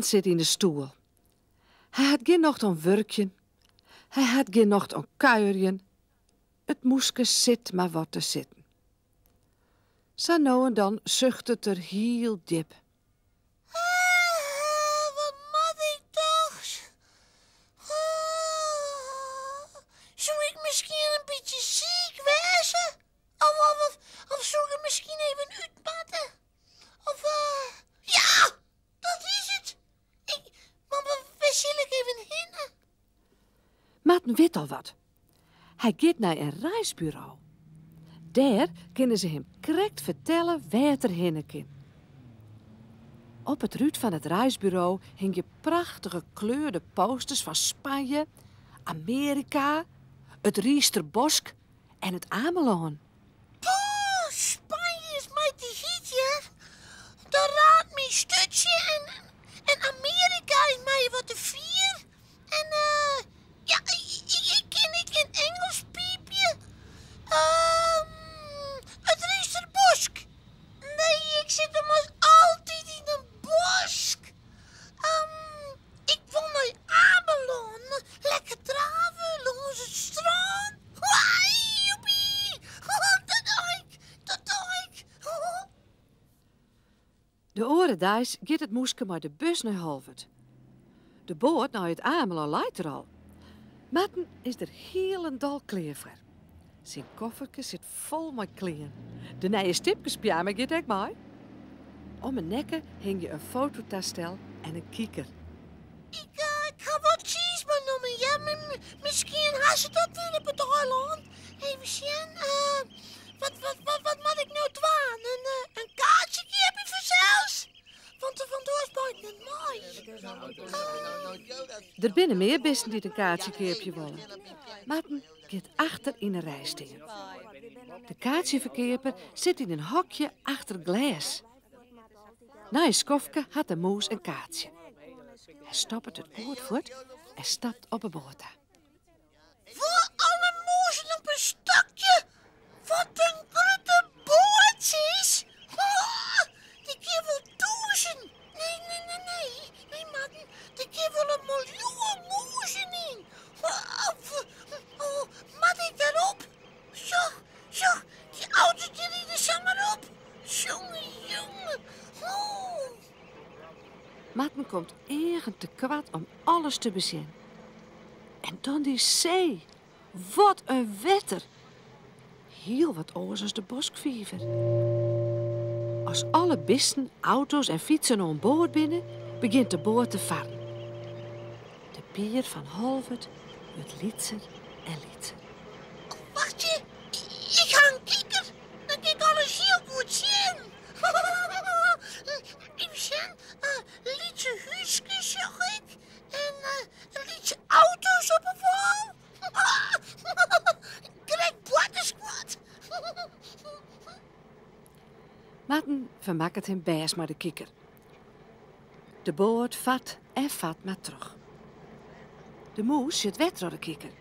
Marten sit yn de stoel. Hy hat gjin nocht oan wurkjen. Hy hat gjin nocht oan kuierjen. It mûske sit mar wat te sitten. Sa no en dan suchtet er hiel djip. Wat moat ik dochs? Soe ik miskien in bytsje siik wêze? Of, of, of soe ik der miskien even út moatte? Of, ja, dat is it! Ik, mar wêr sil ik even hinne? Marten wit al wat. Hy giet nei in reisburo. Dêr kinne se him krekt fertelle wêr't er hinne kin. Op it rút fan it reisburo hingje prachtige kleurde posters fan Spanje, Amearika, it Riisterbosk en it Amelân. Poeh, Spanje is my te hyt, hear. Dat raadt myn sturtsje en, en Amearika is my wat te fier. En eh, ja, ik kin ek gjin Ingelsk piipje. Ehm, it Riisterbosk. Nee, ik sit ommers altyd yn in bosk. Ehm, ik wol nei Amelân. Lekker drave lâns it strân. Joepie! Dat doch ik, dat doch ik. De oare deis giet it mûske mei de bus nei Holwert. De boat nei it Amelân leit der al. Marten is der hielendal klear foar. Syn kofferke sit fol mei klean. De nije stipkespyjama giet ek mei. Om 'e nekke hingje in fototastel en in kiker. Ik, uh, ik ha wat tsiis meinommen. Ja, miskien ha se dat net op it eilân. Even sjen. Uh, wat, wat, wat, wat moat ik no dwaan? In, uh, in kaartsje keapje fansels? Want, want oars mei ik net mei. Der binne mear bisten dy't in kaartsje keapje wolle. Marten giet achter yn 'e rij stean. De kaartsjeferkeaper sit yn in hokje achter glês. Nei in skoftke hat de mûs in kaartsje. Hy stoppet it goed fuort en stapt op 'e boat ta. Foar alle mûzen op in stokje! Wat in grutte boat, sis! Der kin wol tûzen, nee, nee, nee, nee, nee, Marten, der kin wol in miljoen mûzen yn. Oh, moat ik dêrop? Sjoch, sjoch, dy auto's dy ride samar op. Jonge, jonge. Oh. Marten komt eagen te koart om alles te besjen. En dan dy see. Wat in wetter! Hiel wat oars as de boskfiver. As alle bisten, auto's en fytsen oan board binne, begjint de boat te farren. De pier fan Holwert wurdt lytser en lytser. Wachtsje, ik ha in kiker. Dan kin ik alles hiel goed sjen. Even sjen, lytse húskes sjoch ik en lytse auto's op 'e wâl. Krekt boartersguod. Marten fermakket him bêst mei de kiker. De boat fart en fart mar troch. De mûs sjocht wer troch de kiker.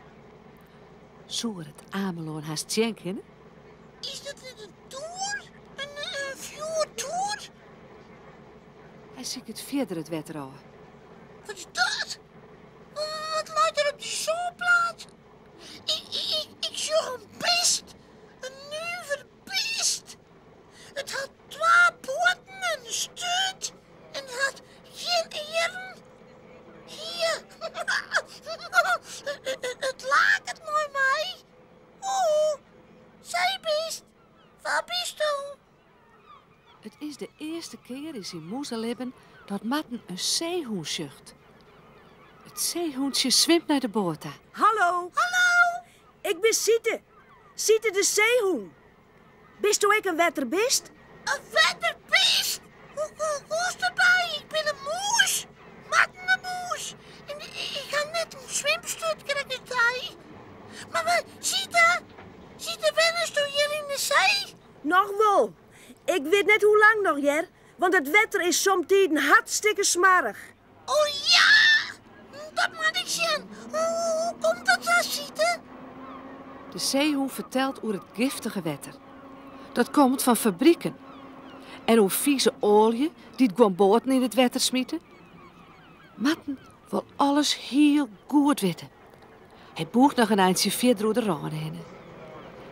Soe er it Amelân hast sjen kinne? Is dat net in toer? In fjoertoer? Hy siket fierder it wetter ôf. Wat is dat? Wat leit der op dy sânplaat? Ik, ik, ik sjoch in bist. In nuver bist. It hat twa poaten en in sturt en it hat gjin earen. Hier, it laket mei my. Oeh, seebist, wa bisto? It is de earste kear yn syn mûzelibben dat Marten in seehûn sjocht. It seehûntsje swimt nei de boat ta. Hallo! Hallo! Ik bin Siete. Siete de seehûn. Bisto ek in wetterbist? In wetterbist? Hoe komst derby? Ik bin in mûs. Marten de mûs. En ik ha net in swimsturt krekt as dy. Mar wa, Siete? Siete, wennesto hjir yn de see? Noch wol. Ik wit net hoe lang noch, hear, want it wetter is somtiden hartstikke smoarch. O ja! Dat moat ik sjen. Hoe komt dat sa, Siete? De seehûn fertelt oer it giftige wetter. Dat komt fan fabriken. En oer fize oalje dy't guon boaten yn it wetter smite. Marten wol alles hiel goed witte. Hy bûcht noch in eintsje fierder oer de râne hinne.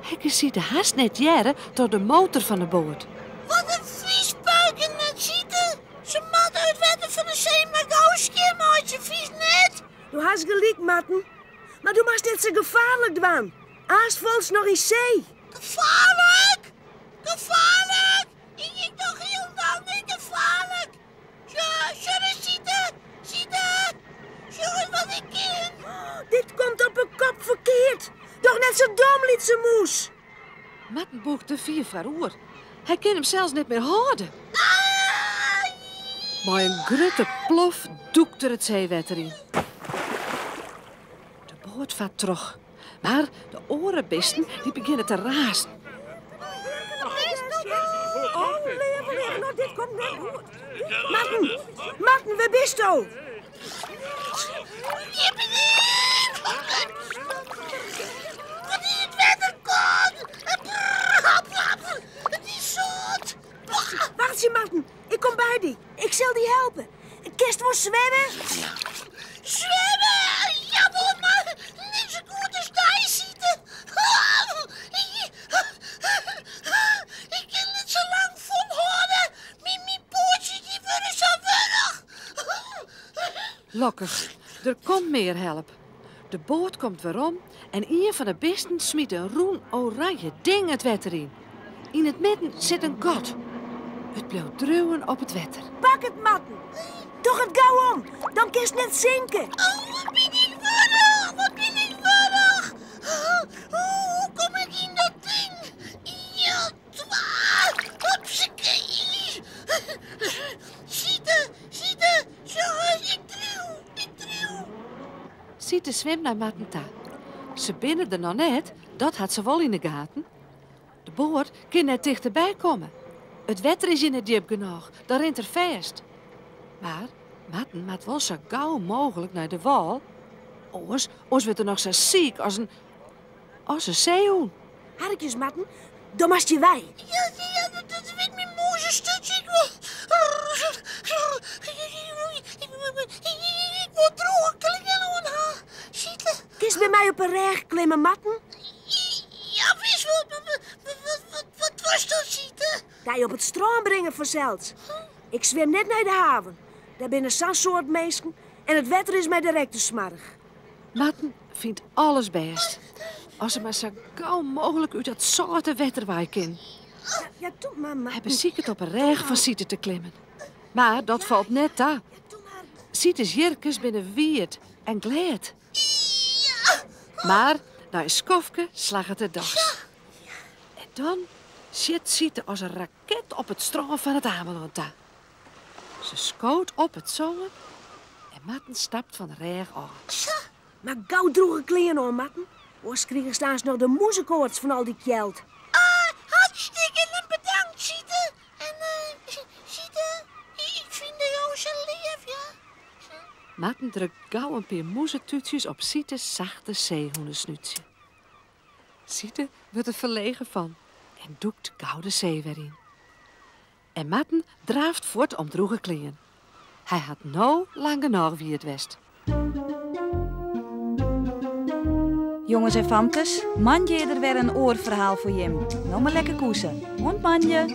Hy kin Siete hast net hearre troch de motor fan de boat. Wat in fyspuiken net Siete! Se moatte it wetter fan de see mar gau skjinmeitsje, fynst net? Do hast gelyk, Marten. Mar do moatst net sa gefaarlik dwaan. Aanst falst noch yn see. Gefaarlik? Gefaarlik? Ik doch hielendal net gefaarlik. Sjoch ris, Siete! Siete! Sjoch ris wat ik kin! Dit komt op 'e kop ferkeard. Doch net sa dom, lytse mûs. Marten bûcht te fier foaroer. Hy kin himsels net mear hâlde. Mei in grutte plof dûkt er it seewetter yn. De boat fart troch, mar de oare bisten dy begjinne te razen. Oh, leave, leave, no, dit komt net goed. Marten, Marten, wêr bisto? Hjir bin ik! Wat is it wetter kâld! It is sâlt! Wachtsje, Marten, ik kom by dy. Ik sil dy helpe. Kinst wol swimme? Swimme? Jawol, mar net sa goed as dy, Siete. Ik kin net sa lang folhâlde. Myn poatsjes dy wurde sa wurch. Lokkich, der komt mear help. De boat komt werom en ien fan de bisten smyt in rûn oranje ding it wetter yn. Yn it midden sit in gat. It bliuwt driuwen op it wetter. Pak it, Marten. Doch it gau om, dan kinst net sinke. Oh, wat bin ik wurch, wat bin ik wurch. Hoe kom ik yn dat ding? Ien, twa, hupsakee. Siete, Siete, sjoch ris, ik driuw, ik driuw. Siete swimt nei Marten ta. Se binne der noch net, dat hat se wol yn 'e gaten. De boat kin net tichterby komme. It wetter is hjir net djip genôch, dan rint er fêst. Mar Marten moat wol sa gau mooglik nei de wâl, oars, oars wurdt er noch sa siik as in, as in seehûn. Harkje ris, Marten, do moatst hjir wei. Ja, ja, dat wit myn mûzesturtsje. Ik wol, ik wol drûge klean oan ha. Siete. Kinst by my op 'e rêch klimme, Marten? Ja, wis wol. Wat dochst dan, Siete? Dy op it strân bringe fansels. Ik swim net nei de haven. Dêr binne sa'n soad minsken en it wetter is my direkt te smoarch. Marten fynt alles bêst. As er mar sa gau mooglik út dat sâlte wetter wei kin. Ja, doe mar, Hy Marten. besiket op 'e rêch fan Siete te klimmen. Mar dat falt net ta. Siete's jierkes binne wiet en glêd. Mar nei in skoftke slagget it dochs. En dan sjit Siete as in raket op it strân fan It Amelân ta. Se skoot op it sân en Marten stapt fan de rêch ôf. Mar gau drûge klean oan, Marten. Oars krigest aanst noch de mûzekoarts fan al dy kjeld. Ah, hartstikke bedankt, Siete. En Siete, ik fyn dy o sa leaf, ja. Marten drukt gau in pear mûzetútsjes op Siete's sachte seehûnesnútsje. Siete wurdt der ferlegen fan en dûkt gau de see wer yn. En Marten draaft fuort om drûge klean. Hy hat no lang genôch wiet west. Jonges en famkes, moandei is der wer in oar ferhaal foar jim. No mar lekker koese. Oant moandei!